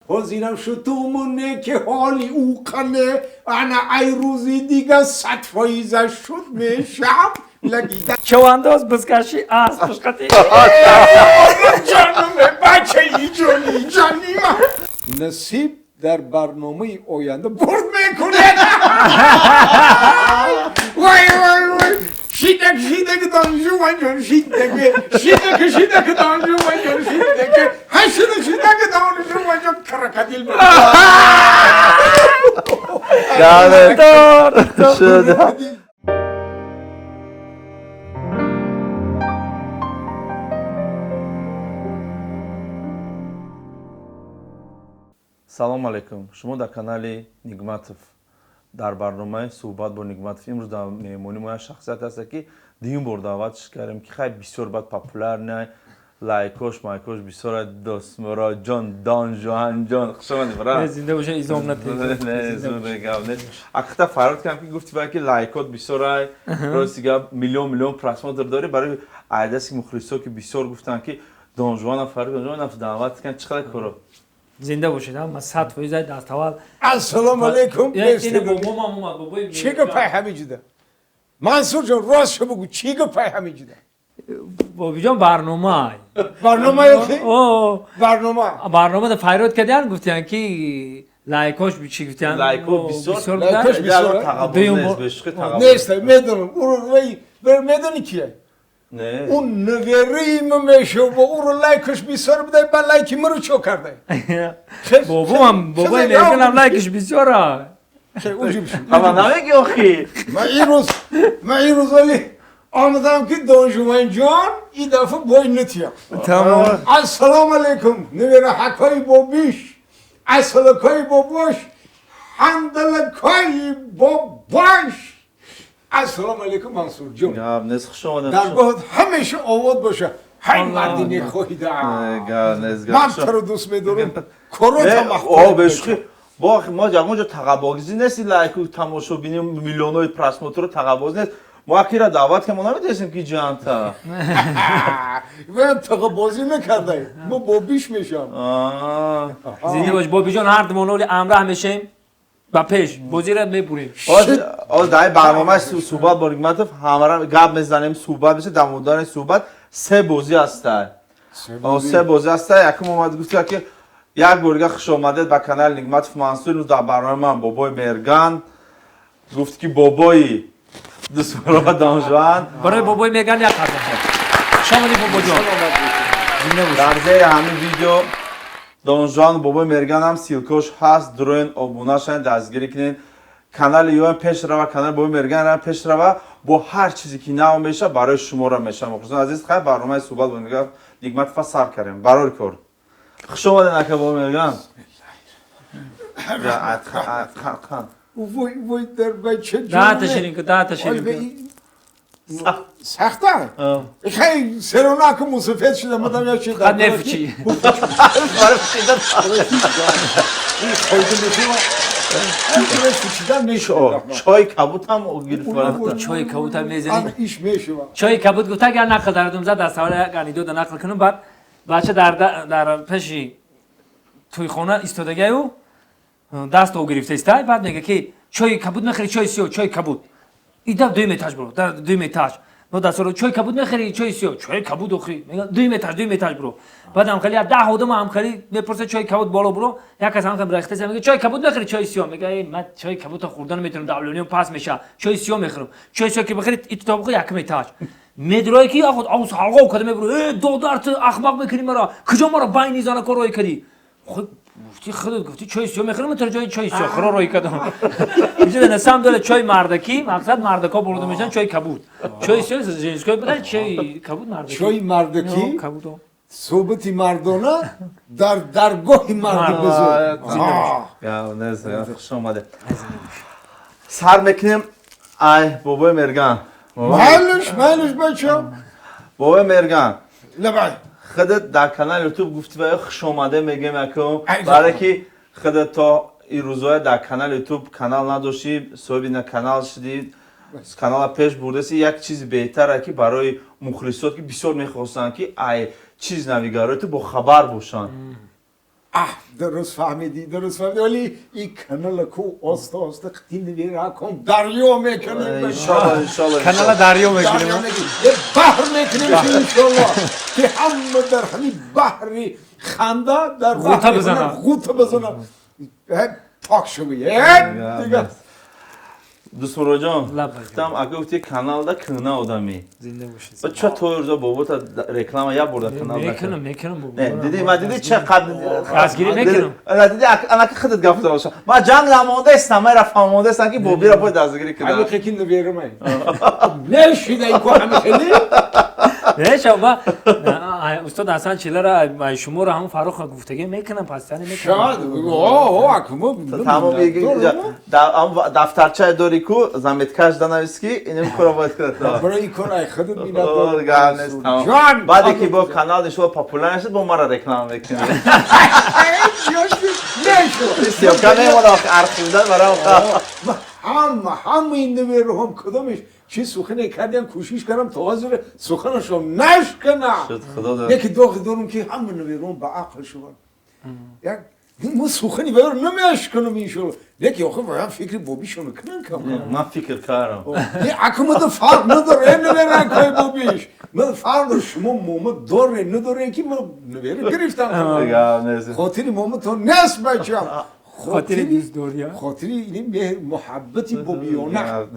Ҳозирам шутумоне ки ҳоли ӯ қане ана ай рӯзи дига 100% шуд мешам лагида. Чавандоз бизкаши асп пушқати. Ҷонуме, бачаи ҷони ҷони ман. Насиб дар барномаи оянда бурд мекунед. Вай, вай, вай, шидак, шидак, донжуванҷон, шидак, шидак, шидак, донжуванҷон, шидак, ҳа, шидак, шидак, донжуванҷон, крокодил. Шуда. Салом алейкум, шумо дар канали Нигматов, дар барномаи «Суҳбат бо Нигматов». Имрӯз дар меҳмонӣ мо як шахсият ҳаста, ки дуюм бор даъватш кардем, ки хай бисёр бад популярный, лайкош майкош бисёр. Достмуроҷон Донжуанҷон, хуш омадед, бра. Зинда боша, изом натез. Акта фарёд кардам, ки гуфти ки лайкот бисёрай. Рости гап, миллион миллион просмотр дорӣ. Барои айдаси мухлисо, ки бисёр гуфтанд, ки Донжуана фарёд, Донжуана даъват кардам. Чӣ қадар коро? Зинда бошед, ма 100% даставал. Ассалому алейкум. Ина бобомам омад, бобои. Чӣ гапай ҳамиҷида, Мансурҷон? Ростшо бугӯ, чӣ гапай ҳамиҷида? Бобиҷон, барнома. Барнома? Барнома. Барномада файрод кардиан, гуфтиан, ки лайкош чӣ гуфтиан? Лайко бисёр. Лайкош бисёр нест, медонам. Медони кия? Он невераи ма мешава. Уро лайкаш бисёр бидай, ба лайки маро чо кардай? Бобомам, бобои меганам, лайкаш бисёра. Ама намеги охи. Ман имрӯз вале омадам, ки Донжуванҷон и дафъа бой натиям. Тамом. Ассалому алейкум, невераҳакҳои бобиш, асалакҳои бобош, ҳандалакҳои бобош. Ассалому алейкум, Мансурҷон. Гап нест, хуш омадед. Даргоҳат ҳамеша овод боша. Ҳай, марди нехоҳида. Гап нест. Ман туро дӯст медорам, корота. Маҳкум бешухи, бо мо ягон ҷо тағаббозӣ нест. Лайку, тамошобини, миллионҳои просмотрро тағаббозӣ нест. Мо акира даъват кардем, мо наметавонистем, ки ҷанта. Ман тағаббозӣ накардай, мо бобиш мешам. Зинда бош, бобиҷон. Ҳар думон оли амраҳ мешем, ба пеш бозиро мебурем. Ҳоз дар барномаи «Суҳбат бо Нигматов» ҳамара гап мезанем, суҳбат меша. Дар муддани суҳбат се бозӣ ҳастай, се бозӣ ҳастай. Якум омад, гуфта, ки як бор дига хуш омадед ба канали Нигматов Мансур. Имрӯз дар барномаи ман бобои Мерган, гуфт, ки бобои дустмуро Донжуан. Барои бобои Мерган як қадам. Хуш омадӣ, бобоҷон. Дар зери ҳамин видео Донжуану бобои Мерган ҳам ссылкош ҳаст, дуроен, обуна шавед, дастгирӣ кунед. Канали ёам пеш рава, канали бобои Мерган пеш рава, бо ҳар чизе ки нав меша, барои шуморо меша. Мухлисон азиз, хайр, барномаи «Суҳбат бо Нигматова» сар кардем. Барори кор, хуш омадед, ака бобои Мерган. Вой, вой, дар бача. Даҳта ширин ку, даҳта ширин ку. Сахта хай, серонаку мусафед шуда мадам, я чи. Қад нефчи. Фойда мешава, фучидан мешава. Чой кабутам гирифт. Чой кабутам мезани. Иш мешава. Чой кабут гуфта, агар нақл дардум зад, дар савол як анекдота нақл кунам. Баъд бача дар пеши тӯйхона истодагаю, даст о гирифта истай. Баъд мега, ки чои кабуд мехӯри, чои сиё? Чои кабуд. Ида дуюм этаж бро, дар дуюм этаж. Но дастро чои кабуд мехӯри, чои сиё? Чои кабуд. Охи мега, дуюм этаж, дуюм этаж бро. Баъд ҳам хеле 10 одам ҳам хеле мепурса, чои кабуд, боло бро. Як кас ҳам хеле рехтеса, мега, чои кабуд мехӯри, чои сиё? Мега, эй, ман чои кабудро хӯрдан наметавонам, давлениям пас меша, чои сиё мехӯрам. Чои сиё ки бихӯри, ито бихӯри, якум этаж медурое, ки ахуд авс ҳалғов када мебуро. Э, додар, ту ахмақ мекунӣ маро, куҷо маро байни занако рой кардӣ? Худ гуфти, худат гуфти, чои сиё мехӯрам, ту ҷои чои сиё хӯро рой кардам. Инҷо на самом деле чои мардакӣ, мақсад мардако бурда мешан чои кабуд. Чои сиё женской буда, чои кабуд мардакӣ. Чои мардакӣ. Кабуд. Суҳбати мардона дар даргоҳи марди бузург. Хуш омадед. Сар мекунем ай бобои Мерган. Майлиш, майлиш, бача. Бобои Мерган. Лабай. Худат дар канали Ютуб гуфти, ба хуш омаде мегем якум, барое ки худат то ин рӯзҳоя дар канали Ютуб канал надоштӣ, соҳиби на канал шудӣ, канала пеш бурдаси. Як чизи беҳтаре, ки барои мухлисот, ки бисёр мехостанд, ки ай чиз навигарои ту бохабар бошанд. Дуруст фаҳмидӣ, дуруст фаҳмидӣ. Вале ин канала ку оста оста қити нивера кун дарё мекунем. Иншалло, иншалло. Канала дарё мекунем. Е баҳр мекунем иншалло. Ки ҳама дар ҳамин баҳри ханда дар ғӯта бизанад. Ғӯта бизанад. Пок шавӣ. Дигар. Дӯстмуроҷон, гуфтам ака гуфти каналда кӯна одамӣ. Зинда бошед. Ча то рӯза бобота реклама як бурда канал мекунам, мекунам бобо. Не, диди, ма диди ча қад дастгирӣ мекунам. Диди анаки худат гап зада боша. Ма ҷанг намондаистам, ма рафаҳмондаистам ки бобира бояд дастгирӣ кунам. Ҳамин ки наверамай. Нешида ин ко ҳами хеле. Не, шоба устод Ҳасан Чилара шуморо ҳам Фаррух гуфтагӣ мекунам, пастани мекунам. Шояд, о, акмо. Тамом дафтарчае дори ку заметкаш данавис ки инем кора бояд кунад. Барои ин кор ай худат миннатдор. Гап нест, тамом. Баъде ки бо канал иншоалло популяр шуд, бо мара реклама мекунӣ. Съёмка мемонад архивда барам. Ҳама ҳама ин навераҳом кудомеш чӣ сухане кардем, кӯшиш кардам то ҳозир суханашон нашканам. Яке доғи дорам ки ҳама навераҳом ба ақл шаванд. Як мо сухани вайро намешканам иншоалло. Леки охир ваям фикри бобишоно кунам кам. Ман фикр кардам. Не, акмада фарқ надоре наверакои бобиш. Ман фарқ дор шумо мома доре надоре ки ма навера гирифтам. Хотири моматон нест бачам. Хотири дӯстдория. Хотири ин меҳр муҳаббати бобиёна.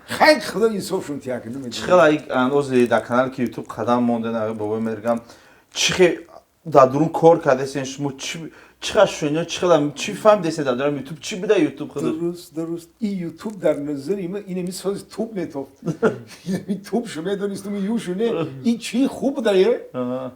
Хайр, худо инсофшон тия кунад. Чӣ хел андози дар канали ки ютуб қадам монда бобои Мерган, чӣ хел дар дурун кор кардесен шумо, чӣ қадр шуниё, чӣ хел чӣ фаҳмидесен дар дурун ютуб, чӣ буда ютуб худаш? Дуруст, дуруст. Ин ютуб дар назари ман инами сози туб метофт. Инами туб шу медонистум, юшу не. Ин чӣ хуб дае?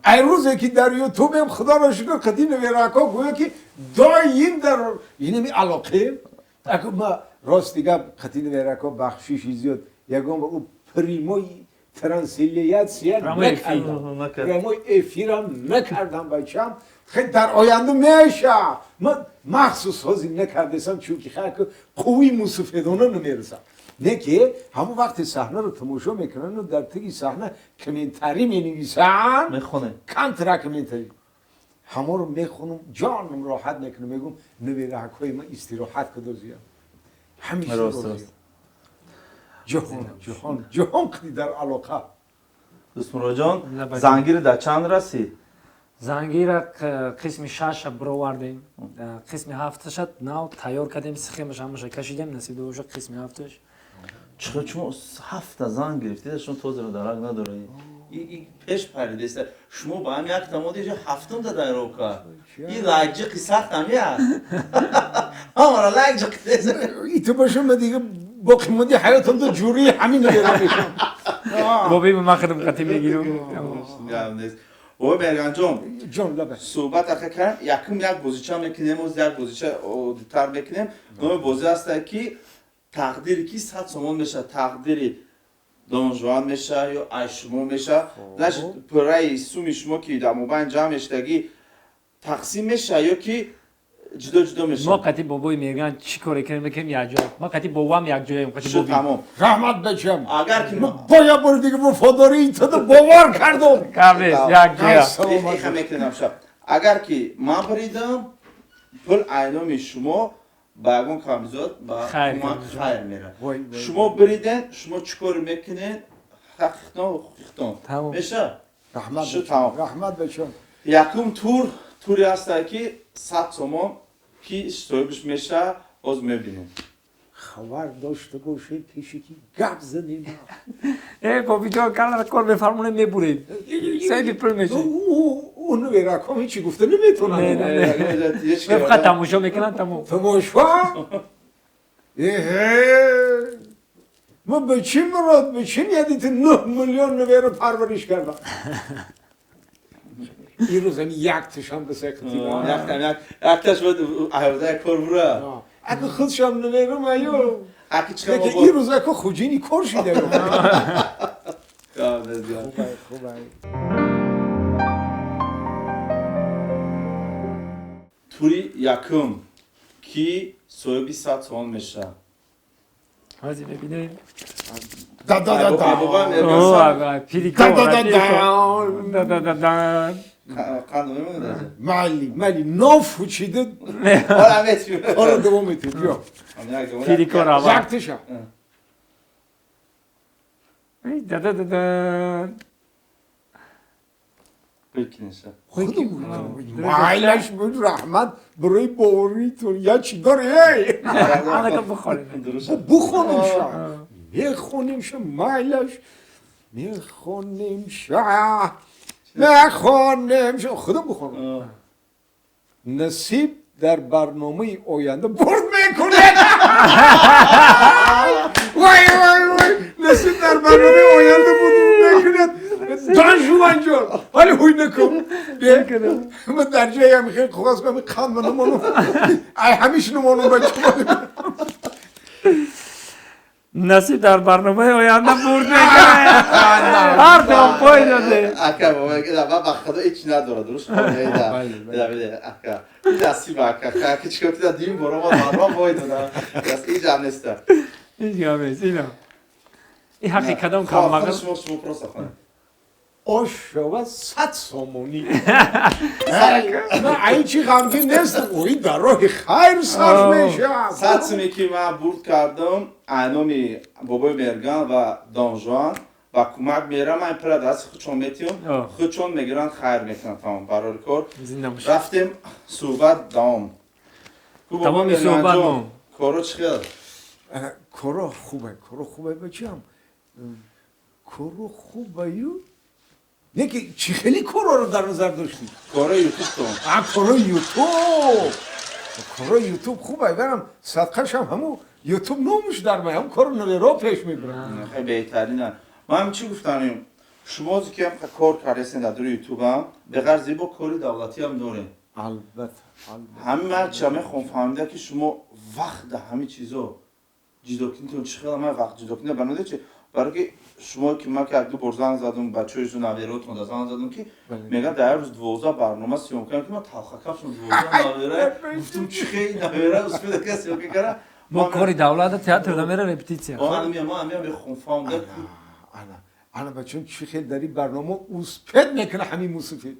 Ай рӯзе ки дар ютубем, худоро шукр, қадим наверако гӯё ки доим дар инами алоқаем. Аку ма рости гап қадим наверако бахшиши зиёд ягон бор ӯ прямой трансляция накардам. Прямой эфирам накардам бачам. Хеле дар оянда меша. Ман махсус ҳозир накардесам, чунки хайр қувви мусафедона намерасам. Не ки ҳамон вақте саҳнаро тамошо мекунанд, дар таги саҳна комментарӣ менависанд, мехонем. Контра комментарӣ. Ҳамонро мехонам, ҷонам роҳат мекунам, мегӯм навераҳакҳои ман истироҳат кадозиям. Ҳамеша розиям. Ҷаҳон, ҷаҳон, ҷаҳон қиди дар алоқа. Дӯстмуроҷон, зангири дар чанд расид? Зангира қисми шаша бировардем, қисми ҳафташа нав тайёр кардем, схемаш ҳамаша кашидем, насиб боша қисми ҳафташ. Чиқо шумо ҳафта занг гирифтед, шумо тозаро дарак надоред. Пеш паридеста. Шумо ба ҳам як тамоди ҳафтум да дайрока. И лайкҷиқи сахт ҳам як. Ҳамара лайкҷиқи деса. Ито бошам ма дига боқӣ монди ҳаётам да ҷурии ҳамин наверам мешам. Боби ман худам қатӣ мегирам. Гап нест. Ой Мерганҷон, ҷон лаба. Суҳбат аха кардем, якум як бозича мекунем, оз як бозича оддитар мекунем. Номи бозӣ ҳаста ки тақдири ки 100 сомон мешавад, тақдири Донжуан мешавад ё ай шумо мешавад. Значит, пурраи суми шумо ки дар мобайн ҷамъ мешудагӣ тақсим мешавад ё ки ҷудо ҷудо мешавад? Мо қати бобои Мерган чӣ коре кунем, мекунем якҷоя. Мо қати бобоам якҷояем, қати боби. Тамом. Раҳмат бачам. Агар ки бо як бори дига вафодории туда бовар кардам. Кам нест, якҷоя. Иха мекунем шаб. Агар ки ман буридам, пул айноми шумо ба ягон камзод ба кӯмак хайр меравад. Шумо буриден, шумо чӣ кор мекунед? Ҳақиқтон, ҳуқуқиқтон. Мешавад? Раҳмат бачам. Раҳмат бачам. Якум тур, туре ҳаста ки 100 сомон ки соҳибаш мешавад, боз мебинем. Хабар дошта бошед пеше ки гап занем. Э, бобиҷон, калара кор мефармонем, мебуред. Соҳиби пул мешед. Ӯ навераком ҳечи гуфта наметавонад. Фақат тамошо мекунанд, тамом. Тамошо? Эҳе! Ма ба чӣ мурод, ба чӣ нияти ту 9 миллион навера парвариш кардам? Ин рӯз ҳами якташам ба сақати. Якташ буд аҳодаи кор бура. Ака худшам наверам аю. Аки чӣ ин рӯз ака хуҷини кор шида. Тури якум ки соҳиби 100 сомон мешавад. Ҳозир мебинем. Да да да да. Пирико. Да да да да. Да да да да. Қанд мемонад. Майли, майли, нофучида. Ҳола метиём. Кора давом метиҳем. Биё. Фири кор аввал. Яктиша. Да-да-да-да. Бикиниша. Майлаш буд, раҳмат барои боваритон. Я чӣ дори, эй? Анака бихонем. Бухонем ша. Мехонем ша, майлаш. Мехонем ша. Мехонем ша. Худам бухонам. Насиб дар барномаи оянда бурд мекунед. Вай, вай, вай. Насиб дар барномаи оянда бурд мекунед. Дон Жуан ҷон. Вале ҳуй накун. Ман дар ҷоям хеле хост кунам қанд намонум. Ай ҳамиш намонум бача. Насиб дар барномаи оянда бурд мекунад. Ҳар дам пой доде. Ака, баба, ба худо ҳеч надорад, дуруст қонеда. Беда, ака. Насиб ака. Ака чикор кида дим боро ма барма пой дода. Бас ҳеч ҳам неста. Ҳеч гап нест, ино. Ин ҳаққи кадом каммағз? Шумо просто хонед. Ош шава 100 сомонӣ. Ман ай чӣ ғамгин нестам. Ои дар роҳи хайр сарф мешавад. 100 суме ки ман бурд кардам, айноми бобои Мерган ва Донжуан ба кӯмак мерам, ман пира дасти худшон метиём, худшон мегиранд, хайр мекунанд, тамом, барори кор. Рафтем, суҳбат давом. Тамоми суҳбат мо. Коро чӣ хел? Коро хубе, коро хубе, бачам. Коро хубаю. Не ки чӣ хели корро дар назар доштӣ? Кори ютубтон. А, кори ютуб. Кори ютуб хуб, агарам садқашам ҳаму ютуб номуш дар май, ҳам кору наверо пеш мебарам. Хеле беҳтарина. Ман чӣ гуфтанем? Шумо ки ҳам кор кардесен дар дури ютубам, беғарз бо кори давлатӣ ҳам дорем. Албатта, албатта. Ҳамин ман ча мехоҳам фаҳмида ки шумо вақт дар ҳамин чизо ҷидокинитон чӣ хела, ман вақт ҷидокина барнода чи? Барои ки шумо ки ман ки як ду бор занг задум, бачаҳои наверотон да занг задум, ки мегӯянд дар як рӯз 12 барнома съёмка кунем, ки ман талхакапшон 12 навера гуфтум, чӣ хели навера успеда ка съёмка кара. Мо кори давлата театр да мера репетитсия. Ман амиам мехоҳам фаҳмида. Ана, ана бачон, чӣ хел дар ин барнома успед мекунад ҳамин мусафид.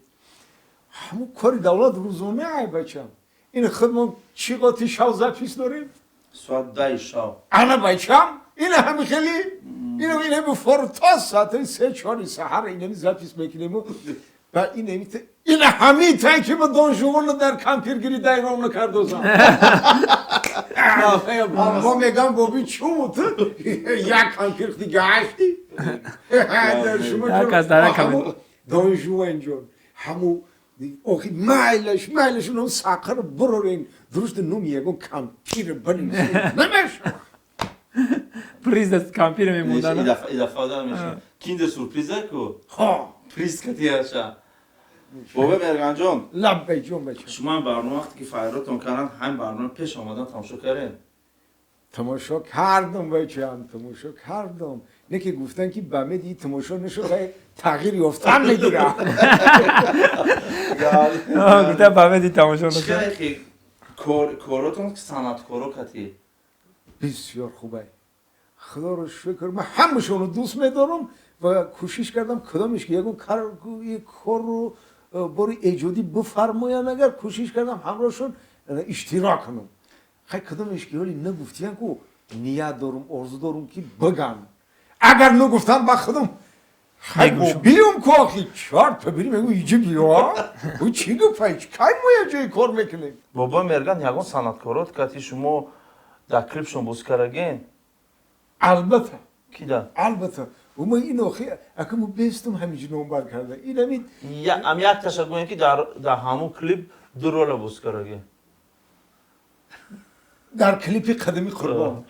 Ҳамун кори давлат рӯзона ай бачам. Ин худмон чӣ қоти шав запись дорем? Соат 10 шав. Ана бачам, ин ҳами хели ин ин фор то соати 3-4 саҳар инами запись мекунем ва ин ин ҳами тай ки ма Дон Жуана дар кампиргири дайрон накардозам. Мо мегам боби чумут як кампир гашти. Як аз дар кампир. Дон Жуан ҷон, ҳаму охи майлаш, майлаш, ном сақар бурорен, дуруст ном ягон кампир бинависем. Намешавад. Приз даст кампир мемондан. Идафа да мешавад. Киндер сюрприза ку? Ҳо. Приз катияша. Бобои Мерганҷон. Лаббай ҷон, бача. Шумо ҳам барнома вақте ки файротон карданд, ҳамин барнома пеш омадан тамошо кардем? Тамошо кардам, бачам, тамошо кардам. Не ки гуфтан ки ба меди тамошо нашуд, тағйир ёфтан мегирад. Гуфта ба меди тамошо нашуд. Чӣ коротон санъаткоро кати? Бисёр хубе. Худоро шукр, ман ҳамашонро дӯст медорам ва кӯшиш кардам кадомеш ки ягон корро бори эҷодӣ бифармоянд, агар кӯшиш кардам ҳамроҳшон иштирок кунам. Хай, кадомеш ки ҳоли нагуфтиян ку, ният дорум, орзу дорум ки бигам. Агар нагуфтам ба худам хай биём ку, охи чор та бирим, мегӯ иҷи биё. Ӯ чӣ гуфай? Кай мо як ҷои кор мекунем? Бобои Мерган, ягон санъаткорот кати шумо дар клипшон бозӣ кардаген? Албатта. Кида? Албатта. Ма ин охи акаму бестум ҳамиҷи номбар карда. Ин ҳамин Ам як таша гӯем ки дар ҳамун клип ду рола бозӣ кардаген. Дар клипи Қадами Қурбон.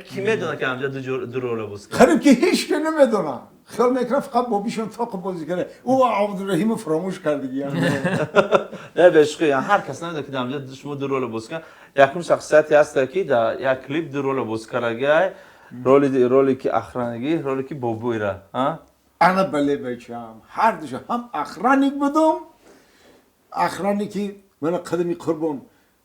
Ки медонад ки ҳамҷа ду рола бозӣ кард? Қариб ки ҳеч ки намедонад. Хиёл мекунам фақат бобишон тоқ бозӣ карда. Ӯ Абдураҳимов фаромӯш кардагӣ. Не, бешухӣ, ҳар кас намедонад ки дар ҳамҷа шумо ду рола бозӣ кард. Якум шахсияте ҳаста ки дар як клип ду рола бозӣ кардагиай, роли ки охранагӣ, роли ки бобоира. Ана бале, бачам, ҳар душа ҳам охранник будум, охранники мана Қадами Қурбон,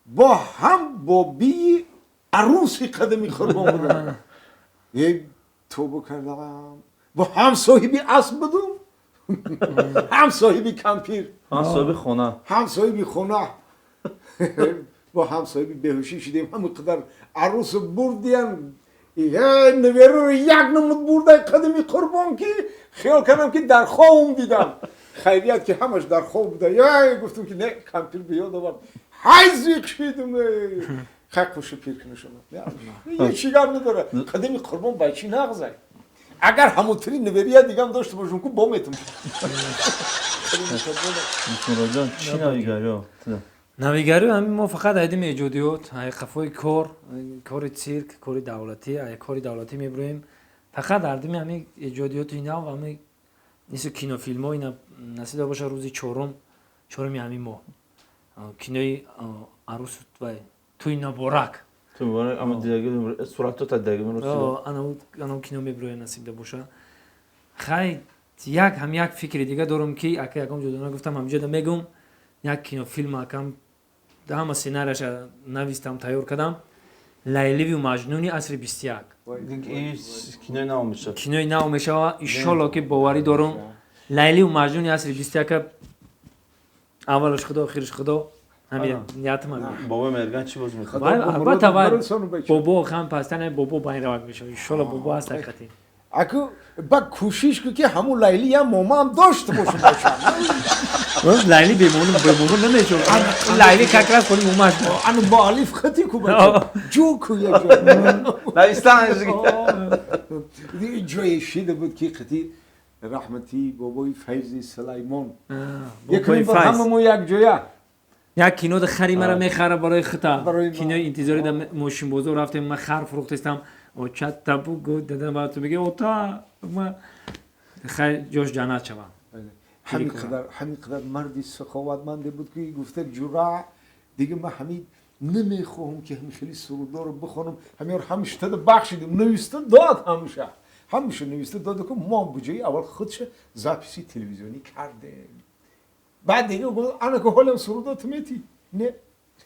бо ҳам бобии арӯси Қадами Қурбон будам. Е, тобо кардам, бо ҳам соҳиби асб будум. Ҳам соҳиби кампир, ҳам соҳиби хона, ҳам соҳиби хона бо ҳам соҳиби беҳушӣ шудем. Ҳамин қадар арӯс бурдиян, неверо як намуд бурдай қадами Қурбон, ки хиёл кардам, ки дар хобам дидам. Хайрият, ки ҳамаш дар хоб буда. Гуфтам, ки не, кампир биёд овард, ҳай зиқ шидум. Хай, қуши пир кунашона, ҳеч гап надора. Қадами Қурбон байчи нағзай. Агар ҳамутри неверия дигам дошта бошам, ку бометум. Муроджон, чӣ навигариё? Навигариё ҳамин, мо фақат айдим эҷодиёт, ай қафои кор, кори цирк, кори давлатӣ. Ай кори давлатӣ мебироем, фақат ардими ҳамин эҷодиёти нав, ҳамин мисли кинофилмҳо. Ина насиба боша, рӯзи чоруми ҳамин моҳ кинои арӯс вай, тӯи наборак. Анав кино мебироя, насибда боша. Хай, як ҳам як фикри дига дорам, ки ака ягон ҷо нагуфтам, ҳамҷода мегум. Як кинофилм, акам, ҳама сценарияша навистам, тайёр кардам, «Лайливу Маҷнуни асри 21». Кинои нав мешавад? Кинои нав мешава, иншолло, ки боварӣ дорум. «Лайливу Маҷнуни асри 21», аввалаш Худо, охираш Худо, ҳамин ниятам ҳамин. Бобои Мерган чӣ боз мекунад? Албатта, вай бобо хам пастан, бобо ба ин равак мешава, иншолло. Бобо ҳаст ҳақиқати. Аку ба кӯшиш ку, ки ҳамун Лайли ям момаам дошта бошам бошам. Лайли бемону бемону намешавад. Лайли как раз холи момаш. Ана муаллиф хати ку, бача, ҷо ку як навистан. Ҷое шида буд, ки қити раҳмати бобои Файзи Сулаймон якумин бор ҳама мо як ҷоя. Як кино да хари мара мехара барои хита. Кинои интизори да мошинбозор рафтем, ман хар фурӯхтестам. Очата бугу дадам, ба ту меги ота ма, хай, ҷош ҷаннат шава. Ҳамин қадар марди саховатманде буд, ки гуфта: «Ҷура, дига ман ҳамин намехоҳам, ки ҳамин хеле сурудҳоро бихонам». Ҳамиёр ҳамиштада бахшидим, нависта дод, ҳамеша нависта дода, ки мо буҷаи аввал худша записи телевизионӣ кардем. Баъд дига гуфт: «Ана ки ҳолам сурудо ту метӣ, не,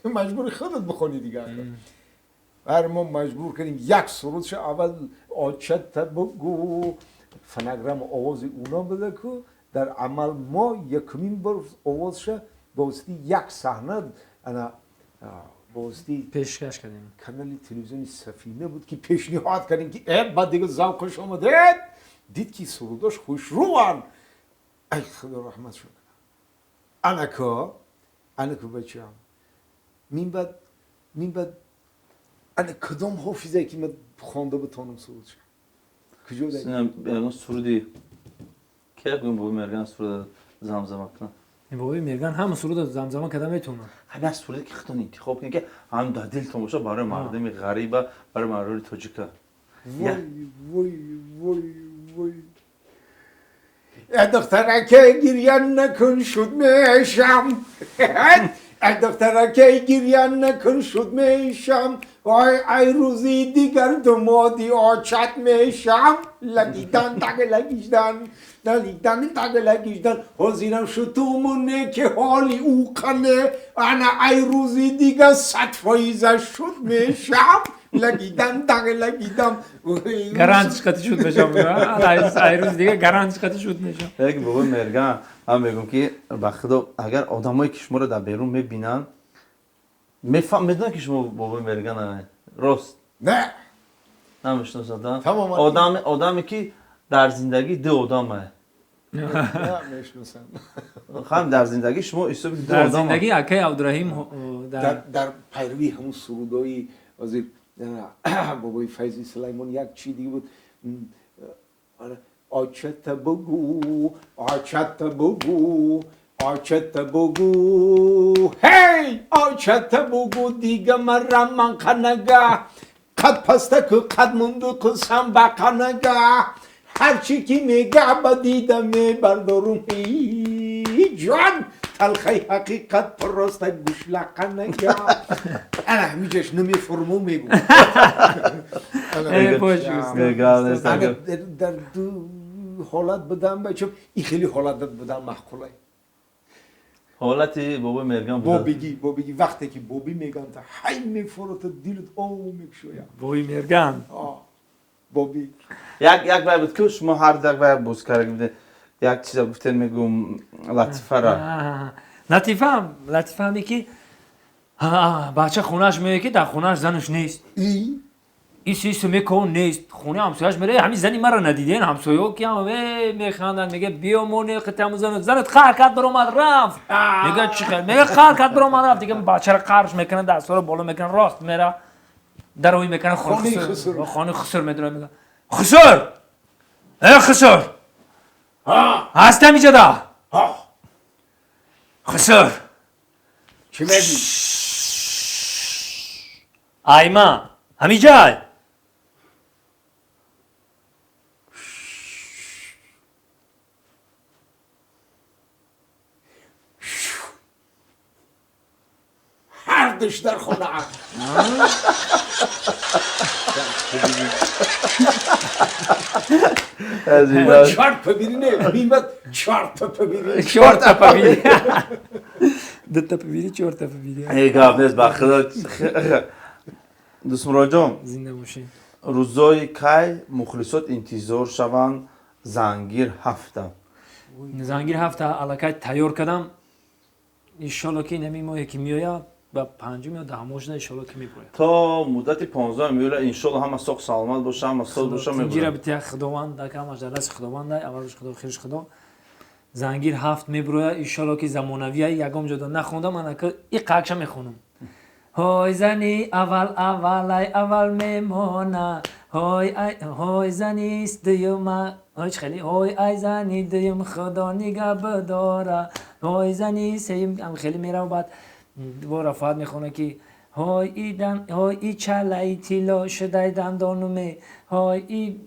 маҷбури худат бихонӣ». Дига бар мо маҷбур кардем як сурудша, аввал «Очата бугу», фонограмма овози уно буда, ку дар амал мо якумин бор овозша ба воситаи як саҳна, ана ба воситаи пешкаш кардем. Канали телевизиони Сафина буд, ки пешниҳод кардем, ки баъд дига завқаш омадед, дид, ки сурудош хушрӯан. Ай, Худо раҳматшон кунад. Анако, анако, бачаам, мин баъд ана кадом ҳофизе, ки ман хонда битонам сурудша, куҷо? Ягон суруди ки ягон бобои Мерган суруда замзама кунад. Бобои Мерган ҳама суруда замзама карда метавонад. Ҳамин аз суруде, ки худтон интихоб кунед, ки ҳам дар дилтон боша, барои мардуми ғариба, барои мардуми тоҷика. Вой, вой, вой, вой! Э, духтараке, гирья накун, шуд мешам. Эй, духтараке, гирья накун, шуд мешам. Ой, ай, рӯзи дигар думоди очат мешам. Лагидан тагалагиждан, лагидан тагалагиждан, ҳозирам шутумуне, ки ҳоли ӯ қане. Ана, ай, рӯзи дигар 100% шуд мешам. Лагидан тагалагидам. Гарант қати шуд мешам, ай рӯзи дигар гарант қати шуд мешам. Як бобои Мерган, ман мегӯм, ки ба Худо, агар одамое, ки шуморо дар берун мебинанд, медонанд, ки шумо бобои Мерган, рост? Не. Намешиносад. Тамоман. Одаме, ки дар зиндагӣ ду одамае. Мешиносам. Ҳам дар зиндагӣ шумо ҳисоби ду Дар одам. зиндагӣ акаи Абдураҳим дар Дар пайравии ҳамун сурудои ҳозир бобои Файзи Сулаймон як чи дига буд. Очата бугу, очата бугу, очата бугу, ҳей, очата бугу, дига мара ман қанага, қад пастаку қад мунду қусам ба қанага, ҳарчи ки мега, ба дида мебардорум, ҷон, талхаи ҳақиқат просто гушлақанага. Ана ҳамиҷаш намефурму мегу. Э, бош, устод. Ана дар ду ҳолат будам, бачам, и хеле ҳолат будам маъқулай. Ҳолати бобои Мерган буда. Бобигӣ, вақте ки бобӣ меган, та ҳай мефурата, дилат о мекушоя. Бобои Мерган. Бобӣ. Як вай буд, ки шумо ҳар як вай боз карда будед. Як чиза гуфтем, мегум латифара. Латифа, латифа ҳаме ки бача хонааш меояд, ки дар хонааш занаш нест. Ису ису мекун, нест. Хонаи ҳамсояш мере, ҳамин зани маро надиден? Ҳамсоё ки ҳама механданд, мега: «Биё, мо не қитаму занат қаҳр кард, баромад рафт». Мега: «Чӣ хел?» Мега: «Қаҳр кард, баромад рафт». Дига бачаро қарш мекунад, дастҳоро боло мекунад, рост мера, дарои мекунад, хонаи хусур медурад, мега: «Хусур, э хусур, ҳастам иҷода, хусур». Чӣ мегӣ? Айма ҳамиҷай. Ҳардуш дар хона. Чор пабири не, мимад чор та пабири. Чор та пабири, ду та пабири, чор та пабири. Э, гап нест, ба худо. Дӯстмуроҷон. Зинда бошед. Рӯзои кай мухлисот интизор шаванд Зангир ҳафта? Зангир ҳафта аллакай тайёр кардам. Иншолло, ки нами моҳе ки меояд, ба панҷум ё даҳум шуда, иншолло, ки меброяд. То муддати 15 июля, иншолло, ҳама соқ саломат боша, ҳама соз боша. Тинҷира бития Худованд, ҳамаш дар дасти Худованд, аввалш Худо, хирш Худо. Зангир ҳафт меброяд, иншолло, ки замонавия ягон ҷода нахондам, анака и қакша мехонам: «Ҳой зани аввал аввалай аввал мемона, ҳой ҳой занист дуюма, ҳой чӣ хеле, ҳой ай зани дуюм Худо нигаҳ бидора, ҳой зани сеюм». Ам хеле мерав. Баъд бо Рафоат мехона, ки «Ҳой ҳой и чалаи тилло шудай дандонуме, ҳой и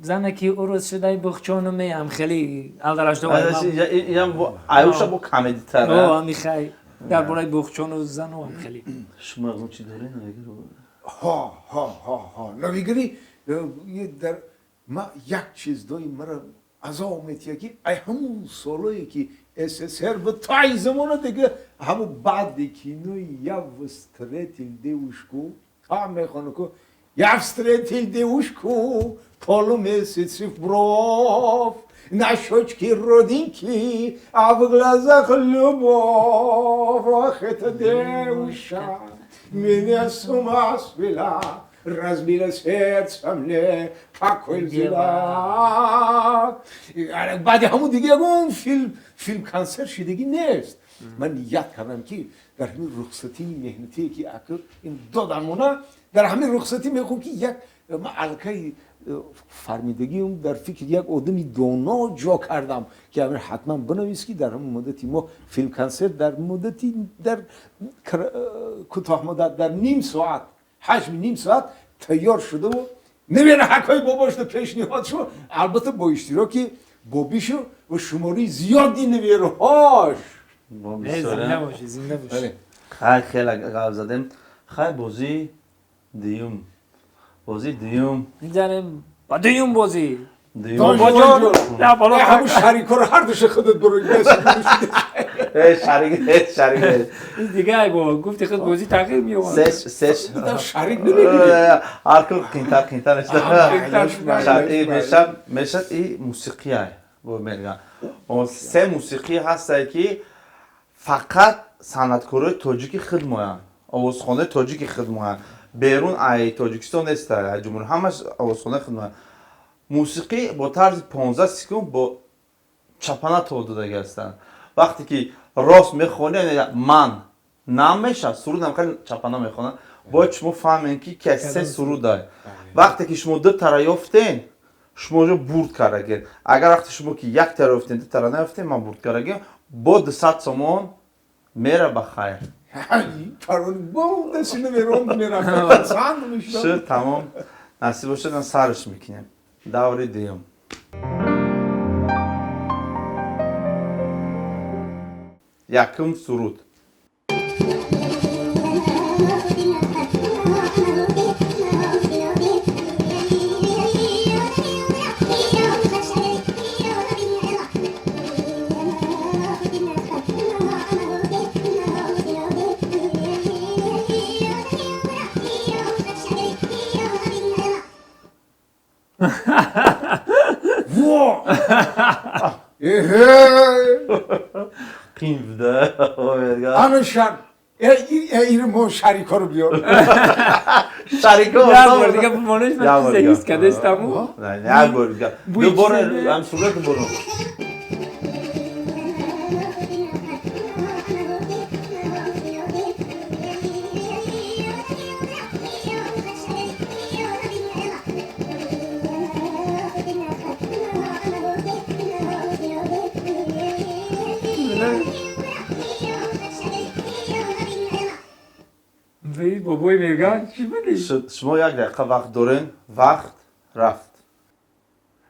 занаки урус шудай буғчонуме». Ам хеле алдарашдо. Аюша бо камедитара. Амихай дар бораи буғчону зану ам хеле. Шумо ягон чи доред? Ҳо ҳо ҳо ҳо, навигарӣ дар ма як чиз доим мара азоб метия, ки ай ҳамун солое ки СССР буд то ай замона дига, ҳамун баъди кинои «Я встретил девушку» ҳа мехона ку: «Я встретил девушку, полумесяц в бровь, на щечке родинки, а в глазах любовь. Ах, эта девушка меня с ума свела, разбила сердце мне, покой взяла». Баъди ҳамун дига ягон филм консерт шидагӣ нест. Ман ният кардам, ки дар ҳамин рухсатии меҳнатие, ки акр ин додамона, дар ҳамин рухсатӣ мехоҳам, ки як ман аллакай фармидагиам дар фикр як одами доно ҷо кардам, ки ҳамин ҳатман бинавис, ки дар ҳамин муддати мо филм консерт дар муддати дар кӯтоҳмуддат, дар ним соат, ҳаҷми ним соат тайёр шудаву невераҳакҳои бобошда пешниҳод шуд, албатта бо иштироки бобишу ва шумораи зиёди невераҳош. Зинда бошӣ, зинда бошӣ. Хай, хеле гап задем. Хай, бозии дуюм, бозии дуюм. Мизанем ба дуюм бозӣ. Ҳамун шарикҳоро ҳардуша худат буро. Шарик, шарик. Дига бо гуфти худ бозӣ тағйир меёбад. Сеш. Шарик намегирӣ. Ҳар кун қинтар қинтар мешад, мешад. И мусиқия бо меган се мусиқӣ ҳастае, ки фақат санъаткорои тоҷики худ моянд, овозхонаи тоҷики худ моянд, берун ай Тоҷикистон неста, ай ҷумҳур, ҳамаш овозхонаи худ моянд. Мусиқӣ бо тарзи 15 секунд бо чапана то додагӣ ҳастанд. Вақте ки рост мехонӣ, ман намеша сурудам хеле чапана мехонам, бояд шумо фаҳмем, ки се сурудай. Вақте ки шумо ду тара ёфтен, шумо ҷо бурд кардагед. Агар вақте шумо ки як тара ёфтен, ду тара наёфтен, ман бурд кардагем, бо 200 сомон мера ба хайр. Шуд, тамом. Насиб бошад, сарш мекунем. Даври дуюм. Якум суруд. Қин буда. Ана шар. Ин мо шарикоро биёр. Шарико. Як бор дига бимонеш, ман чизе ҳис кардастаму. Як бор дига. Дубора ҳам сурат дубора. Бобои меган чӣ буди? Шумо як дақиқа вақт дорен, вақт рафт.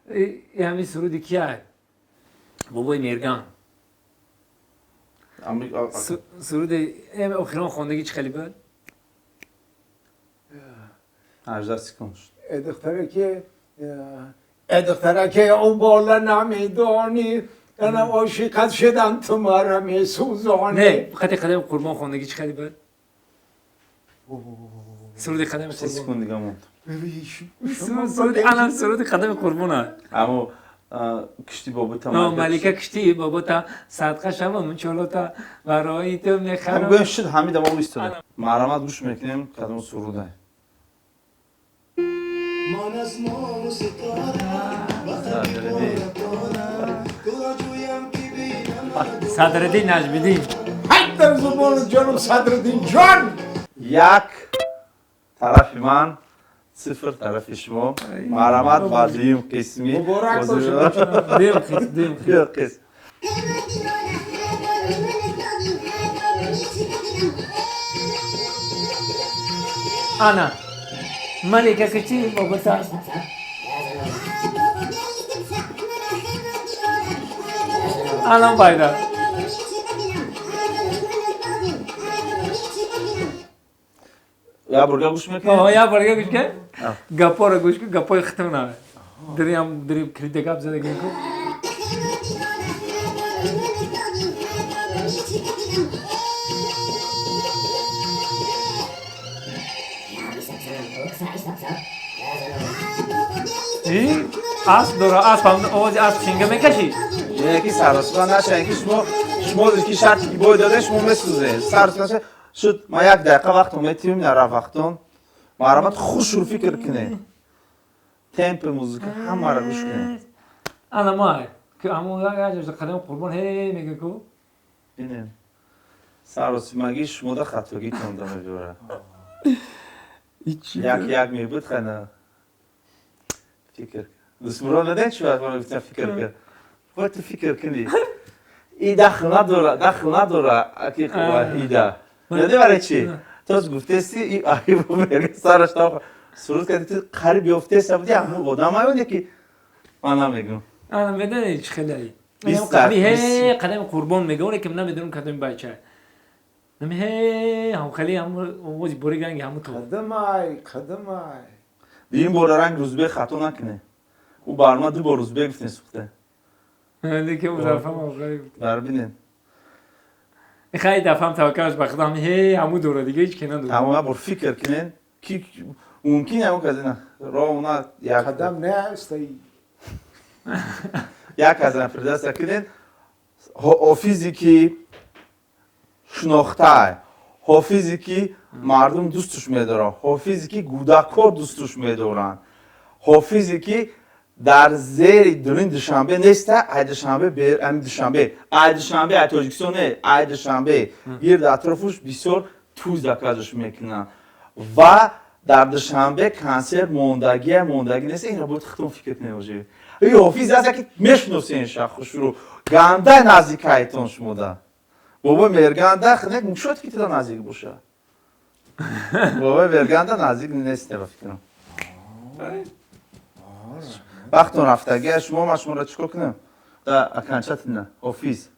Ҳамин суруди кия? Бобои Мерган. Суруди охирон хондагӣ чӣ хеле буд? 18 секунд шуд. Духтараке, духтараке, он бола намедонӣ, ана ошиқат шудам, ту мара месӯзонӣ. Не, қати қадами Қурбон хондагӣ чӣ хеле буд? Суруди қадами Қурбон. Секунд дига монд. Суруди анам, суруди қадами Қурбона. Аммо кишти бобота. Малика кишти бобота, садқа шавам чолота, барои ту мехарам. Гӯем шуд, ҳамин давом истода. Марҳамат, гӯш мекунем кадом суруда. Садриддин Наҷмиддин. Ҳай дар забони ҷонум, Садриддин ҷон! Як тарафи ман, 0 тарафи шумо. Марҳамат ба дуюм қисми. Муборак бошад. Дуюм қисм. Қисм. Ана малика кишти бобота. Анам пайда. Як борга гӯш мекунем? Як борга гӯш кун. Гапоро гӯш кун, гапои хитм наве. Дриам дри криде гап зада ку. Асп дора, асп ҳам овози асп шинга мекашӣ? Не, ки саросима нашавед, ки шумо ки шарти ки бой додем, шумо месӯзед. Саросима шуд, ман як дақиқа вақтон метиҳем, нара вақтон. Марҳамат, хушрӯ фикр кунед. Темпи музыка ҳамаро гӯш кунед. Ана ма, ки аммо як ҷо қадами Қурбон ҳе мега ку. Бинем. Саросимагӣ шумода хатогитон да мебиёрад. Як як мебуд, хайна. Фикр. Дустмурод надед чӣ вақт гуфтам фикр кар. Бояд ту фикр кунӣ. И дахл надора, дахл надора, аки ида. Медонӣ барои чӣ? То гуфтести и сараш суруд карди, ту қариб ёфтеса буди, ҳамун одам аёне ки ман намегӯм. Ана медонӣ чӣ хеле? Ҳе қадами Қурбон мега, оне ки намедонам кадоми бача. Нами ҳе ҳам хеле ҳам овози бори ранги ҳаму ту. Қадамай, қадамай. Ин бора ранг Рӯзбек хато накунед. Ӯ барнома ду бор Рӯзбек гуфтем сухта. Лекин ӯ дафъа охири. Бар бинед. Хеле дафъам таваккалаш ба худам ҳе ҳаму дора, дига ҳеч ки надора. Ҳамон бор фикр кунед, ки мумкин ҳамон кази на роҳ на як қадам нест. Як аз фирдаста кунед. Ҳофизе ки шинохтай, ҳофизе ки мардум дӯстуш медоранд, ҳофизе ки кӯдакҳо дӯстуш медоранд, ҳофизе ки дар зери дурин Душанбе неста, ай Душанбе, ами Душанбе, ай Душанбе, ай Тоҷикистон не, ай Душанбе гирд атрофуш бисёр тӯй заказш мекунанд ва дар Душанбе консерт мондагия мондагӣ нест. Инро бояд худтон фикр кунед. Ожи и ҳофиз аст, ки мешиносен шахушру гандай наздикайтон шумода. Бобои Мерганда не шояд ки туда наздик боша. Бобои Мерганда наздик нест, ба фикрам. Вақтон рафтагия шумо, ман шуморо чӣ кор кунам? Да окончательно ҳофиз.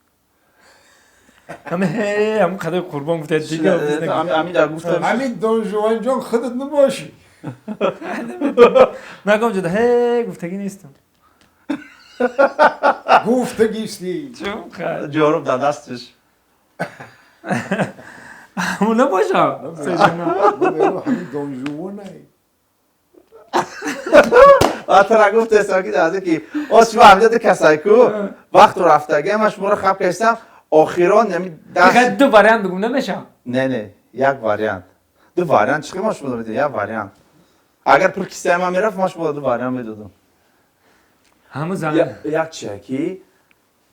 Ҳами ҳе ҳамун қадами Қурбон гуфта дига. Ҳамин дар гуфта. Ҳамин Донжуан ҷон, худат набошӣ. Нагом ҷуда ҳе гуфтагӣ нестам. Гуфтагисти. Ҷоруб дар дасташ. Ҳамун набошам. Ҳамин Донжуанай. Тара гуфтестам ки дазе ки оз шумо ҳамҷа ду касай ку вақту рафтагӣ ман шуморо хаб кардам охирон ями даст ду вариант бигум намешавам. Не, не, як вариант. Ду вариант чӣ ма шумо медиҳед? Як вариант. Агар пул кисаи ман мерафт, ман шумо ду вариант медодам. Ҳамун зан як чия ки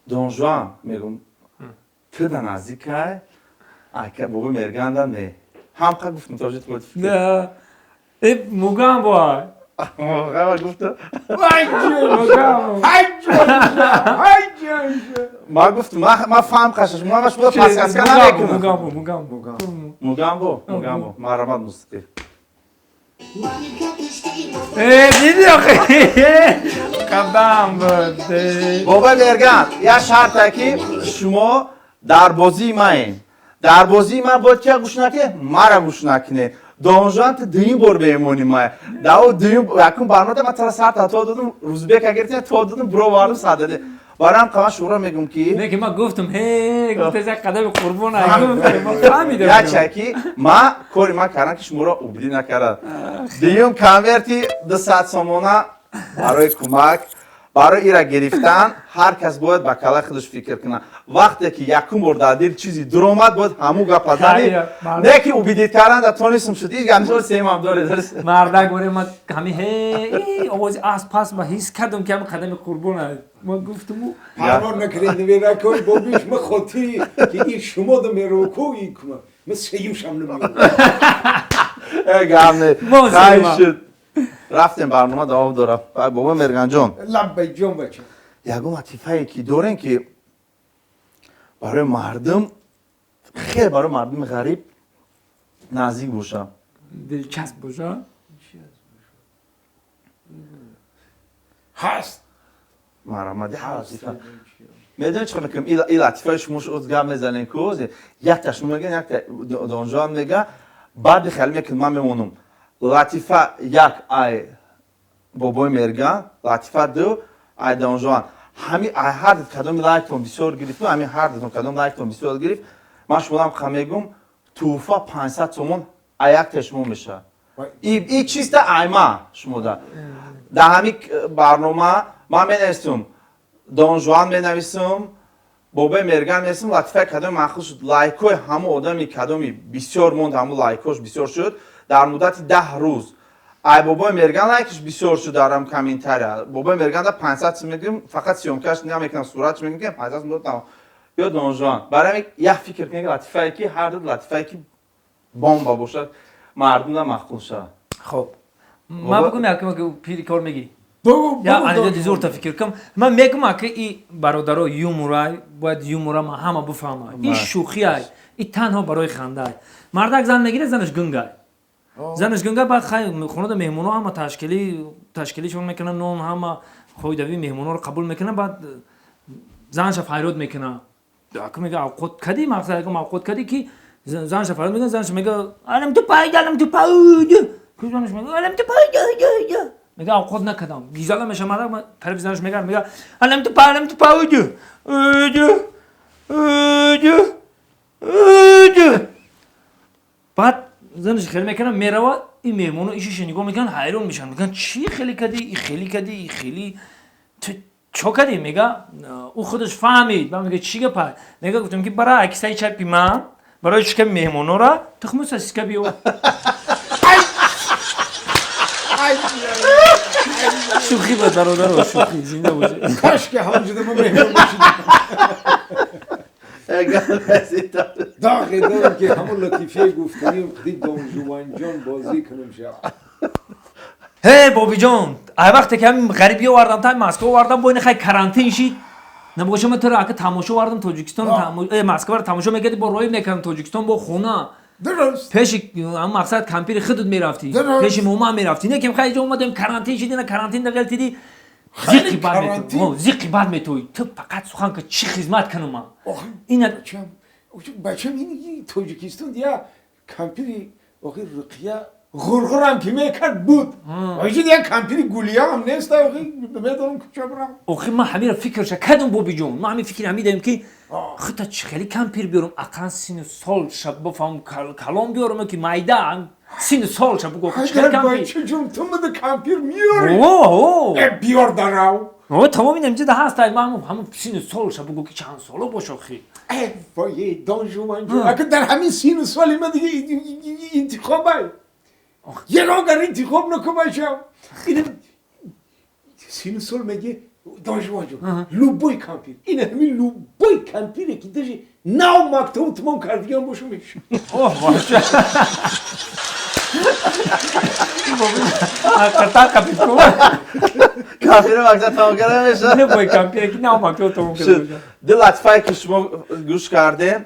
Донжуан мегум ту да наздикай ака бобо мерганда не. Ҳам қа гуфтум тоҷи ту фикр. Не. Э мугам бой. Ға гуфтам. Ай ҷон! Ай ҷон! Ай ҷон! Ма гуфтум, ма фаҳм қашаш, ма шумо подсказка намекунам. Мугам бо, мугам бо. Мугамбо, мугамбо, марҳамат мусиқӣ. Э диди охи. Қадам буд. Бобои Мерган, як шарте ки шумо дар бозии маем. Дар бозии ман бояд кия гӯш накунед? Мара гӯш накунед. Донжуан ту дуюм бор меҳмони май. Дар дуюм якум барнома ман тара сар то додум, Рӯзбека гирифтем, то додум, бировардум сар даде. Барои ҳам ман шуморо мегум ки Не ки ман гуфтум, ҳе, гуфтез як қадами қурбон ай гуфтум, ман фаҳмидам. Як чай ки ма кори ман кардам ки шуморо убдӣ накардам. Дуюм конверти 200 сомона барои кӯмак, барои ира гирифтан ҳар кас бояд ба калаи худаш фикр кунад. Вақте ки якум бор дар дил чизи дуромад, бояд ҳамун гапа зани. Не ки убедить кардан да тонистум шуд. Ҳеҷ гап мисол сеюмам доред. Мардак боре ман ҳами ҳе овози асп пас ма ҳис кардам ки ҳамин қадами қурбон ай. Ман гуфтуму Парво накунед нверакой бобиш ма хотири ки ин шумо да мероку ин кума. Ма сеюшам намеёбам. Э гап не. Мо Хайр сеюма. шуд. Рафтем барнома давом дорад. Бобо Мерганҷон. Лаббай ҷон бача. Ягон латифае ки дорем ки барои мардум хеле барои мардуми ғариб наздик боша. Дилчасп боша. Ҳаст. Марҳамат, як латифа. Медонӣ чӣ мекунем? Ин латифаи шумо шуд гап мезанем ку якта шумо мегӯян, якта Донжуан мега, баъди хеле мекунем ман мемонам. Латифа як ай бобои Мерган, латифа ду ай Донжуан. Ҳами ай ҳар кадоми лайктон бисёр гирифт, ҳами ҳар кадом лайктон бисёр гирифт, ман шумоам ха мегум туҳфа 500 сомон ай якта шумо мешавад. И чиста айма шумода. Дар ҳами барнома ман менависум, Донжуан менависум, бобои Мерган менависум, латифаи кадоми маъқул шуд, лайкҳои ҳамон одами кадоми бисёр монд, ҳамон лайкҳош бисёр шуд, дар муддати 10 рӯз. Ай бобои Мерган лайкаш бисёр шуд дар ҳам комментария. Бобои Мерган да 500 сом мегирим, фақат съёмкаш намекунам, суратш мегирим, 500 сом додам. Ё Донжуан. Барои ҳамин як фикр кунед латифае ки ҳар ду латифае ки бомба бошад, мардум да маъқул шавад. Хоб. Ман бигум як пири кор мегӣ. Богу Я анидо зурта фикр кун. Ман мегум ки и бародаро юморай, бояд юмора ма ҳама бифаҳма. И шӯхи ай, и танҳо барои ханда ай. Мардак зан мегирад, занаш гунгай. Занаш гунгай, баъд хай хонада меҳмоно ҳама ташкилишон мекунанд, нон ҳама хойдави меҳмоноро қабул мекунанд, баъд занша файрод мекунад. Аку мега авқот кадӣ, мақсад якум авқот кадӣ ки занша файрод мекунад, занша мега алам ту пайд, алам ту пайд. Ку занаш мега алам ту пайд, мега авқот накардам. Гизала меша мардак, тарафи занаш мега, мега алам ту па, алам ту пайд. Баъд занаш хеле мекунад, мерава, ин меҳмоно ишиша нигоҳ мекунанд, ҳайрон мешаванд, мегӯянд чӣ хеле кадӣ, и хеле кадӣ, и хеле ту чо кадӣ? Мега ӯ худаш фаҳмид. Баъд мега чӣ гапа? Мега гуфтам ки бара акисаи чапи ман барои шиками меҳмонора тухму сосиска биё. Шӯхӣ буд бародаро, шӯхӣ, зинда бошед. Каш ки ҳамонҷода мо меҳмон бошидем. Доғе дорам ки ҳамон латифаи гуфтаним қди Донжуанҷон бозӣ кунем шаб. Ҳе бобиҷон, ай вақте ки ҳамин ғарибӣ овардам, та Москва овардам, бо ин хай карантин шид. Набошам ман туро ака тамошо овардам Тоҷикистон, Москваро тамошо мекардӣ, бо роҳиб мекардам Тоҷикистон бо хона. Дуруст. Пеши ҳамон мақсад кампири худут мерафтӣ, пеши мома мерафтӣ. Не ки хай иҷо омадем карантин шид, ина карантин дағалтидӣ. Зиқи бад метоӣ, зиқи бад метоӣ. Ту фақат сухан ки чӣ хизмат кунам ман? Ина бачам ин Тоҷикистон я кампири охи Руқия ғурғурам ки мекард буд. Оҷи я кампири гулия ҳам нест, охи медонам куҷо бирам. Охи ман ҳамира фикрша кардам бобиҷон. Ман ҳамин фикр ҳамин дорем ки хута чӣ хеле кампир биёрам, ақаллан сину сол ша бифаҳмам, калон биёрам ки майда. Сину солша бугӯ ки чӣ اگر кампир. بچه جون تو مده کامپیر میاری О, о. بیار درو О, тамом ин инҷа ҳаст, ай ман ҳамун сину солша бугӯ ки чанд сола бош охи. ای وای دانجوان جون اگه در همین سین و سالی من دیگه انتخابه یه اگر انتخاب نکن باشم این سین و سال میگه دانجوان جون لوبوی کامپیر این همین لوبوی کامپیره که داشت نو مکتب تمام کردیان باشم میشه Оҳ, боша. Ҳақиқатан қапид ку. Кампири мактаб тамом карда мешавад. Любой кампире ки нав мактаб тамом карда боша. Ду латифае ки шумо гӯш кардем,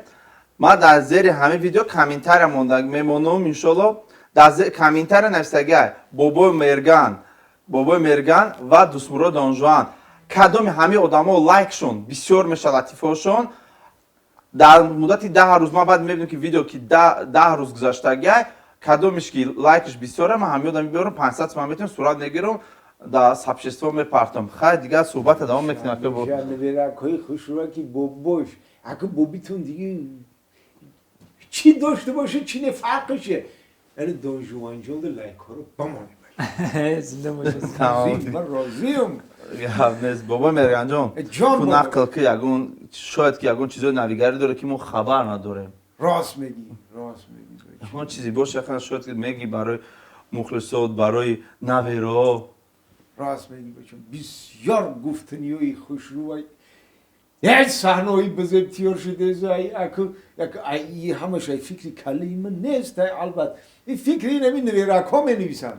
ман дар зери ҳамин видео комментария монда мемонам, иншолло. Дар зери комментария нависагай: бобои Мерган, бобои Мерган ва Дӯстмурод Донжуан. Кадоми ҳамин одамо лайкшон бисёр мешавад, латифаҳошон дар муддати 10 рӯз, ман баъд мебинам ки видео ки 10 рӯз гузаштагай, кадомиш ки лайкш бисёре, ман ҳамин одам мебиёрам, 500 сомон метавонам, сурат мегирам, дар сообщество мепартам. Хайр, дигар суҳбата давом мекунем, ака бо. های خوش که باباش اگه بابیتون دیگه چی داشته باشه چی نه فرقشه یعنی دانجوان جون لایک ها رو بمانه. Зинда боша. Тамом. من راضیم. Гап нест, бобои Мерганҷон. Ҷон ту бобо. нақл ки ягон, шояд ки ягон чизои навигарӣ дорад, ки мо хабар надорем. راست میگی، راست میگی. Ягон чизе боша, шояд ки мегӣ барои мухлисот, барои наверо. راست میگی بچم، بسیار گفتنی های خوش رو یک صحنه‌ای بزرگ تیار شده زای اکو یک ای همش ای فکری کلی من نیست. البته این فکری نمی نویرک ها می نویسن.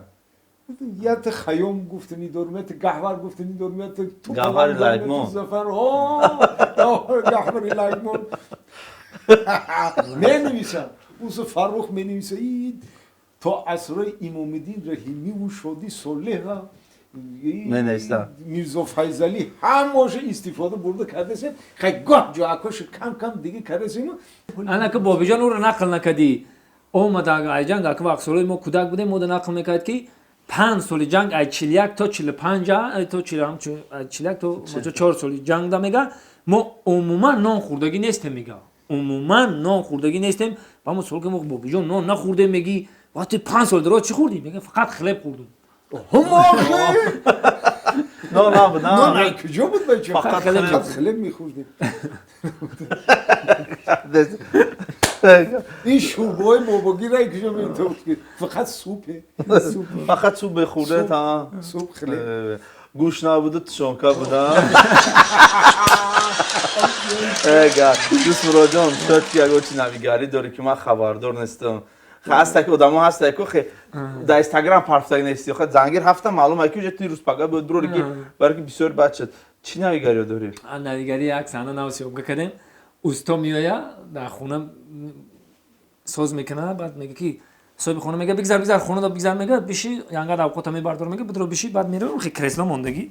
یا ت خیام گفتنی دارم، یا ت گهور گفتنی دارم، یا ت تو گهور لگمان. زفر ها گهور لگمان می نویسن. اوس فرخ می نویسه ای تا عصر امام رحیمی و شادی صالح менависам. Мирзо Файзалӣ ҳамаша истифода бурда кардасем. Хай, гоҳ ҷоакош кам кам дига кардасему. Ана ки бобиҷон ӯро нақл накардӣ. Омада ай ҷанг, ака вақт солҳои мо кӯдак будем, мода нақл мекард ки 5 соли ҷанг, ай 41 то 45, то 41 то 4 соли ҷангда, мега, мо умуман нон хӯрдагӣ нестем, мега, умуман нон хӯрдагӣ нестем. Ба мо суол ки мо бобиҷон нон нахӯрдем, мегӣ, вақти 5 сол дароз чӣ хӯрдӣ? Мега, фақат хлеб хӯрдум. Ҳумохе. Нон набуд? Нон ай куҷо буд, бача? Фақат фақат хлеб. Хлеб мехӯрдем. Ин шӯрбои бобогира ай куҷо метофт? Фақат супе. Фақат суп мехӯрде та. Суп, хлеб. Гӯшт набуду тушонка буда. Дӯстмуроҷон, шояд ки ягон чи навигарӣ дорӣ, ки ман хабардор нестам. Ҳаста ки одамо ҳаста ку хе дар Инстаграм парфтаг нести, хе зангир ҳафта маълум ки уже ти рӯз пага бояд бироре, ки барои ки бисёр бад шуд. Чӣ навигариё дорӣ? Навигарӣ як саҳна нав съёмка кардем. Усто меоя, дар хона соз мекуна, баъд мега ки соҳиби хона мега: «Бигзар, бигзар, хона бигзар», мега, «биши, янгад авқота мебардор», мега, «бидро биши». Баъд меро, хе кресло мондагӣ,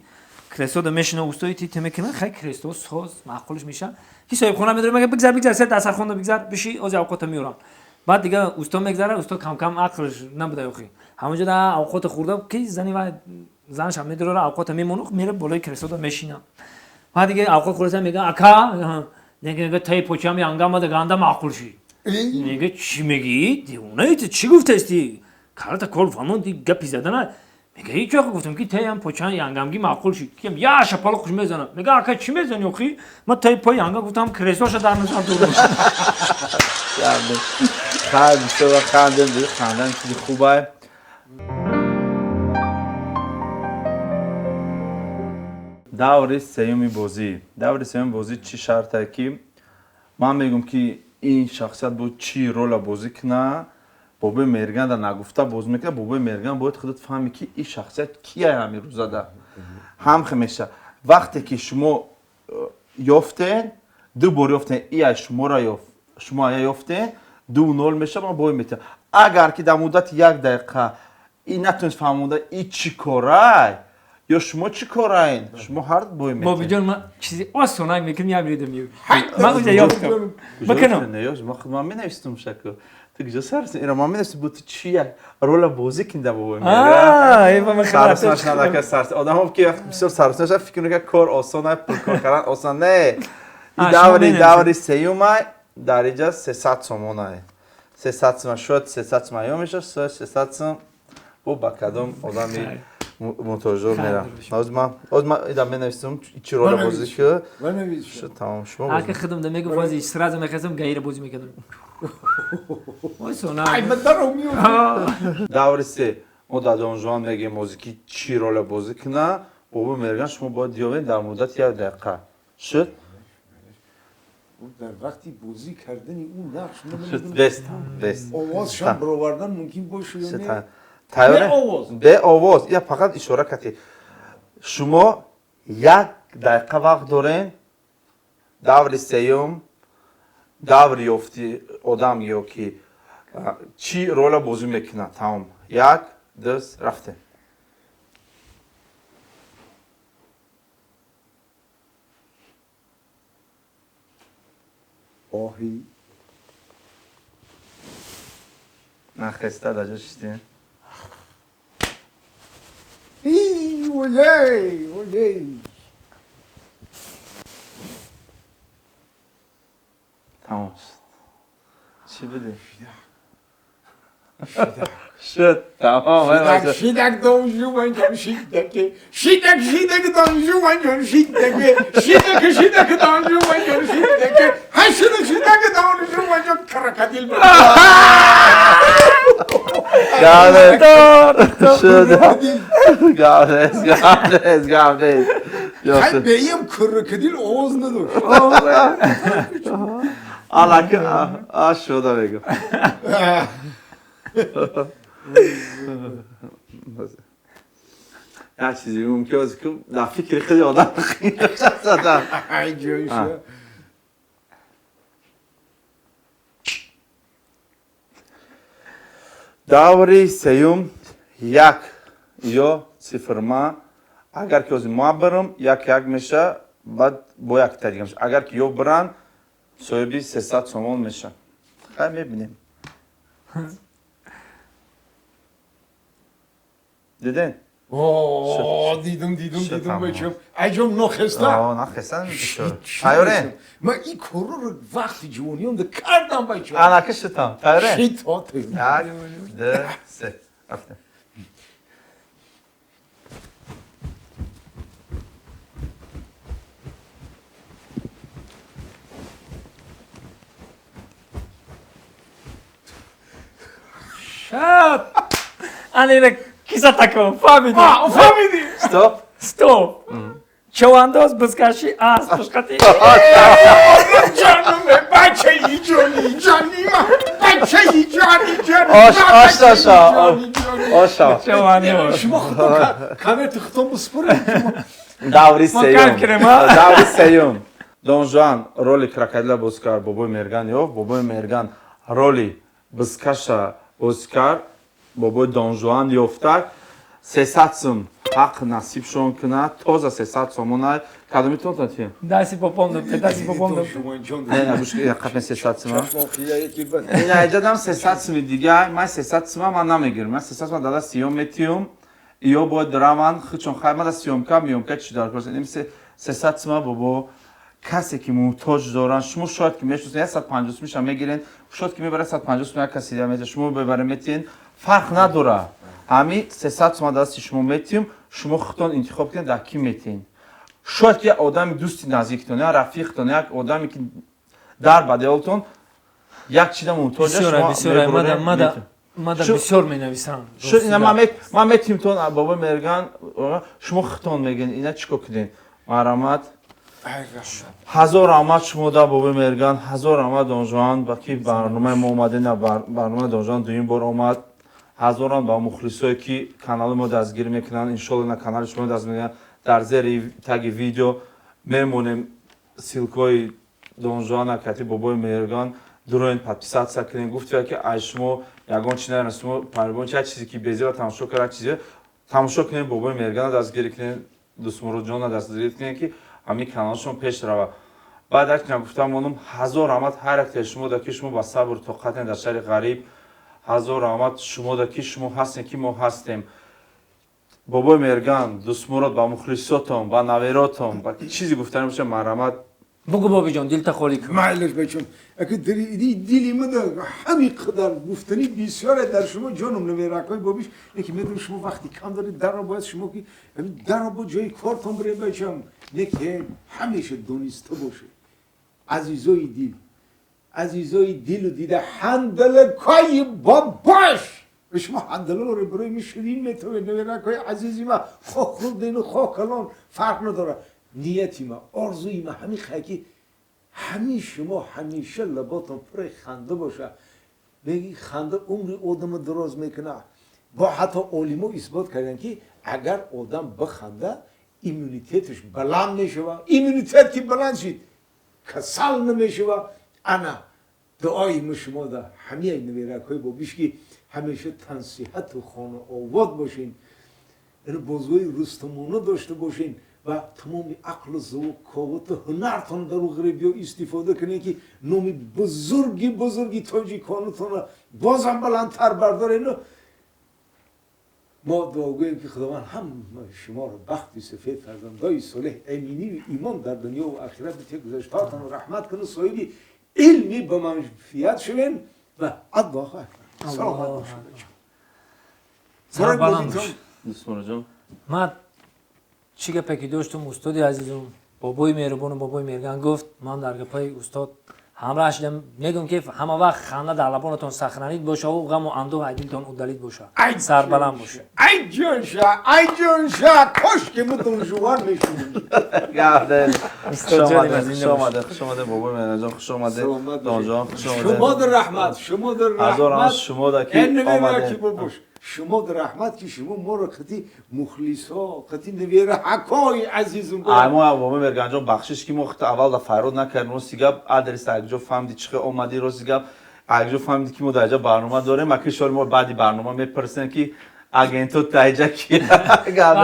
кресло да мешина, устои тите мекуна, хай кресло соз маъқулш меша, ки соҳиби хона медора, мега: «Бигзар, бигзар, се дастархонда бигзар, биши, ози авқота меорам». Баъд дига усто мегзара, усто камкам ақлш набуда охи, ҳамонҷо да авқота хӯрда, ки зани вай занашам медорара, авқота мемону мера болои креслода мешина. Баъд дига авқот хӯрда, мега: «Ака», мега, «таи почам янгамада ганда маъқул ши». Мега: «Чӣ мегӣ, девонаи ту, чӣ гуфтасти, калата кор фамон ди гапи задана». Мега: «Ҳеҷ вақт гуфтам ки таям почан янгамги маъқул ши». Киям я шапало хуш мезанам, мега: «Ака, чӣ мезани охи? Ма таи пои янга гуфтам, креслоша дар назар дорам». Хайр, бисёр вақт хандем, хандан чизи хубае. Даври сеюми бозӣ. Даври сеюми бозӣ чӣ шартае, ки ман мегӯм, ки ин шахсият бояд чӣ рола бозӣ куна, бобои Мерган да нагуфта бозӣ мекунад. Бобои Мерган бояд худат фаҳме, ки ин шахсият кия. Ҳамин рӯзада ҳам меша. Вақте ки шумо ёфтен, ду бор ёфтен, ия шуморо ёфт, шумо ая ёфтен, 2-0 меша, ман бой метавам. Агар ки дар муддати як дақиқа и натонист фаҳмонда и чӣ корай ё шумо чӣ кораин, шумо ҳар бой метавед. Бобиҷон, ман чизи осонак мекунам, як минута меёбӣ, ман уҷа ёфтам, бикунам. Ман менавистум, шаку ту куҷо сарси иро ман менавистум, бу ту чӣ як рола бозӣ кунда, бобои. Сарсмаш надака сарс одамо ки бисёр сарсмаш фикр мекунад, кор осон ай, пул кор кардан осон не. И даври сеюмай, дар инҷа 300 сомонай. 300 сум шуд, 300 сум ё меша, 300 сум бо ба кадом одами муҳтоҷдор мерам. Оз ман ида менависам чӣ роля бозӣ ки шуд, тамом шумо. Ака худам да мегӯ бози сразу мехостам гаира бозӣ мекардам. Даври се мо дар Донжуан мегӯем бозӣ ки чӣ роля бозӣ куна, бобо Мерган шумо бояд ёбед дар муддати як дақиқа. Шуд? Дар вақти бозӣ кардани ӯ нақш бест. Овозшам баровардан мумкин бошу ё не? Тайёре? Бе овоз. Я фақат ишора кардӣ. Шумо як дақиқа вақт дорен. Даври сеюм даври ёфти одам ё ки чӣ роля бозӣ мекунад. Тамом. 1, 2, рафтем. Оҳи. Нахеста дар ҷо шиштем. Олей, олей. Тамом шуд. Чӣ будӣ? Шуд, тамом. Шидак донжуванҷон шидаке, шидак шидак донжуванҷон шидаке, шидак шидак донжуванҷон шидаке, ҳа шидак шидак донжуванҷон крокодил. Шуд. Гаврез, гаврез, гаврез. Хай беем крокодил овоз надошт. Алака, а шуда мегӯ. Як чизе мумкин аст ки дар фикри худи одам задам. Даври сеюм як ё цифрма агар ки ҳозир ма бирам як як меша, баъд бо якта дига меша. Агар ки ё биран соҳиби 300 сомон меша. Хай мебинем. Диден? Дидум, дидум, дидум бачам. Аҷом нохеста? Нохеста. Тайёре? Ман ин корро вақти ҷавониам да кардам бачам. Анаки шитам. Тайёре? Шит, ҳо тайёр. 1, 2, 3. Рафтем. Шат! Ана киса таком, фаҳмидӣ? Фаҳмидӣ? Стоп. Стоп. Човандоз бизкаши асп пушқати. Ҷонуме, бачаи ҷони, ҷони ман, бачаи ҷони, ҷони. Ош, ош, ош, ош. Човандоз. Шумо худтон камерати худтон биспоред. Даври сеюм. Даври сеюм. Донжуан роли крокодила боз кард, бобои Мерган ёфт. Бобои Мерган роли бизкаша боз кард, бобои Донжуан ёфтак. 300 сум ҳақ насибшон кунад, тоза 300 сомона. Кадомитон татем? Даси попом дупте, даси попом дупте. Не, не, гӯш қапен 300 сума. Ина иҷадам 300 суми дига, ман 300 сума ман намегирам. Ман 300 сума дада сиём метиём. Иё бояд раван, худшон хайр мада сиёмка, миёмка чӣ дар кор. 300 сума бобо касе ки муҳтоҷ доранд, шумо шояд ки мешносед 150 сумиша мегирен, шояд ки мебарад 150 сум як каси дига метиҳад, шумо бибаред метиҳен, фарқ надорад. Ҳами 300 сума дасти шумо метиҳем, шумо худтон интихоб кунед дар кӣ метиҳен. Шояд ки як одами дӯсти наздиктон, як рафиқтон, як одаме ки дар бадеолтон як чиза муҳтоҷ аст, шумо мебаред. Мада бисёр менависам. Шуд ина ман метиҳимтон бобои Мерган, шумо худтон мегӯед ина чӣ кор кунед. Марҳамат. Ҳазор раҳмат шумо да бобои Мерган, ҳазор раҳмат Донжуан, ба ки барномаи мо омадед, барномаи Донжуан дуюм бор омад. Ҳазорам ба мухлисое ки канали мо дастгирӣ мекунанд, иншолло на канали шумо даст мекунанд. Дар зери таги видео мемонем ссилкаҳои Донжуана кати бобои Мерган, дуроен подписатсия кунед. Гуфтия ки ай шумо ягон чи нарас, шумо парбон чи чизе ки безеба тамошо кард, чизе тамошо кунед, бобои Мергана дастгирӣ кунед, Дӯстмуродҷонро дастгирӣ кунед ки ҳамин каналшон пеш рава. Баъд як нагуфтам монум, ҳазор раҳмат ҳар яктаи шумо да ки шумо ба сабру тоқатен дар шаҳри ғариб. Ҳазор раҳмат шумо да ки шумо ҳастем ки мо ҳастем. Бобои Мерган, Дӯстмурод, ба мухлисотон, ба наверотон, ба чизе гуфтани боша, марҳамат Бугу бобиҷон, дилта холӣ кун. Майлаш бачам. Аки дили ма ҳамин қадар гуфтани бисёре дар шумо ҷоном наверакҳои бобиш, неки медонам шумо вақти кам доред, дарро бояд шумо ки дарро бо ҷои кортон биред бачам. Неки ҳамеша дониста бошед. Азизои дил, азизои дилу дида, ҳандалакои бобош! Ба шумо ҳандаларо барои ми ширин метавед, наверакҳои азизи ма, хоҳ хурдену хоҳ калон фарқ надорад. Нияти ма, орзуи ма ҳамин хай ки ҳамин шумо ҳамеша лаботон пури ханда боша. Меги ханда умри одама дароз мекунад. Бо ҳатто олимо исбот карданд ки агар одам биханда, иммунитеташ баланд мешавад. Иммунитет ки баланд шид, касал намешавад. Ана дуои ма шумо да ҳамаи наверакҳои бобиш ки ҳамеша тансиҳату хонаобод бошен, бозгоҳи рустамона дошта бошен ва тамоми ақлу завқовату ҳунартон дар ғарибиё истифода кунед ки номи бузурги бузурги тоҷиконатонро бозам баландтар бардорену мо дуогӯем ки Худованд ҳама шуморо бахти сафед, фарзандои солеҳ, аминию имон дар дунё ва ахират бите, гузаштаатонро раҳмат куну соҳиби илми ба манфиат шавен ва Аллоҳу акбар. Саломат бошед. Сарбаланд бош. Дӯстмонаҷон. Ман чӣ гапе ки доштум, устоди азизум, бобои меҳрубону бобои Мерган гуфт, ман дар гапаи устод ҳамроҳ шудам. Мегӯм ки ҳама вақт ханда дар лабонатон сахранид бошаву ғаму андӯҳ ай дилтон удалид боша, сарбаланд боша. Ай ҷонша, ай ҷонша, кош ки мо донжуван мешудем. Хуш омадед, хуш омадед, хуш омадед, бобои Меҳраҷон, хуш омадед, Донҷон, хуш омадед. Шумо дар раҳмат, шумо дар раҳмат. Шумо да ки омадед. Шумо дар раҳмат ки шумо моро қати мухлисо, қати навераҳакои азизум. Ай мо бобои Мерганҷон, бахшиш ки мо хита аввал да фарёд накардем. Рости гап, адрес акҷо фаҳмиди, чӣ хел омадӣ? Рости гап, акҷо фаҳмиди ки мо дар ҷа барнома дорем? Аки шори мо баъди барнома мепурсем ки агенто таиҷа ки.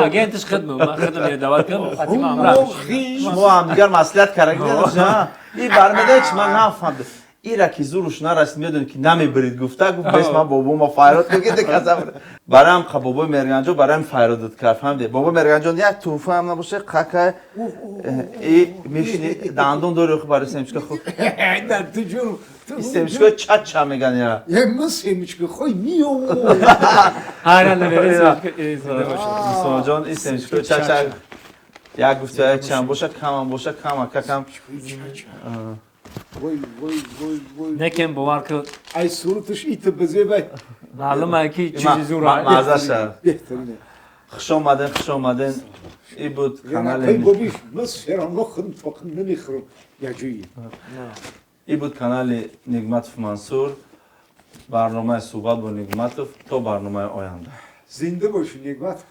Агентиш хидм, ман хидм даъват кардам, фатима ҳамроҳ. Шумо ҳамдигар маслиҳат карда и бармеда чи ман нафаҳмидам. Ира ки зуруш нарасид, медонӣ ки намебирид, гуфта гуфт бес ман бобома файрод кунед. Барам қа бобои Мерганҷон барам файродат кард, фаҳмиде? Бобои Мерганҷон, як туҳфа ҳам набоша, кака и мешини, дандон дори охи барои семечка худ. Семечка чача меган я. Ма семечка хой миё. Мусоҷон, и семечка чача як гуфта, як чанд боша, камам боша, кама какам. Вой, вой, вой, вой. Некем бовар ки. Ай суруташ ита базебай. Маълума ки чизи зур. Мазаша. Беҳтарин. Хуш омаден, хуш омаден. И буд канали бобиш, ман серамно худам тоқим намехӯрам як ҷои. И буд канали Нигматов Мансур, барномаи суҳбат бо Нигматов. То барномаи оянда. Зинда бошӣ, Нигматов.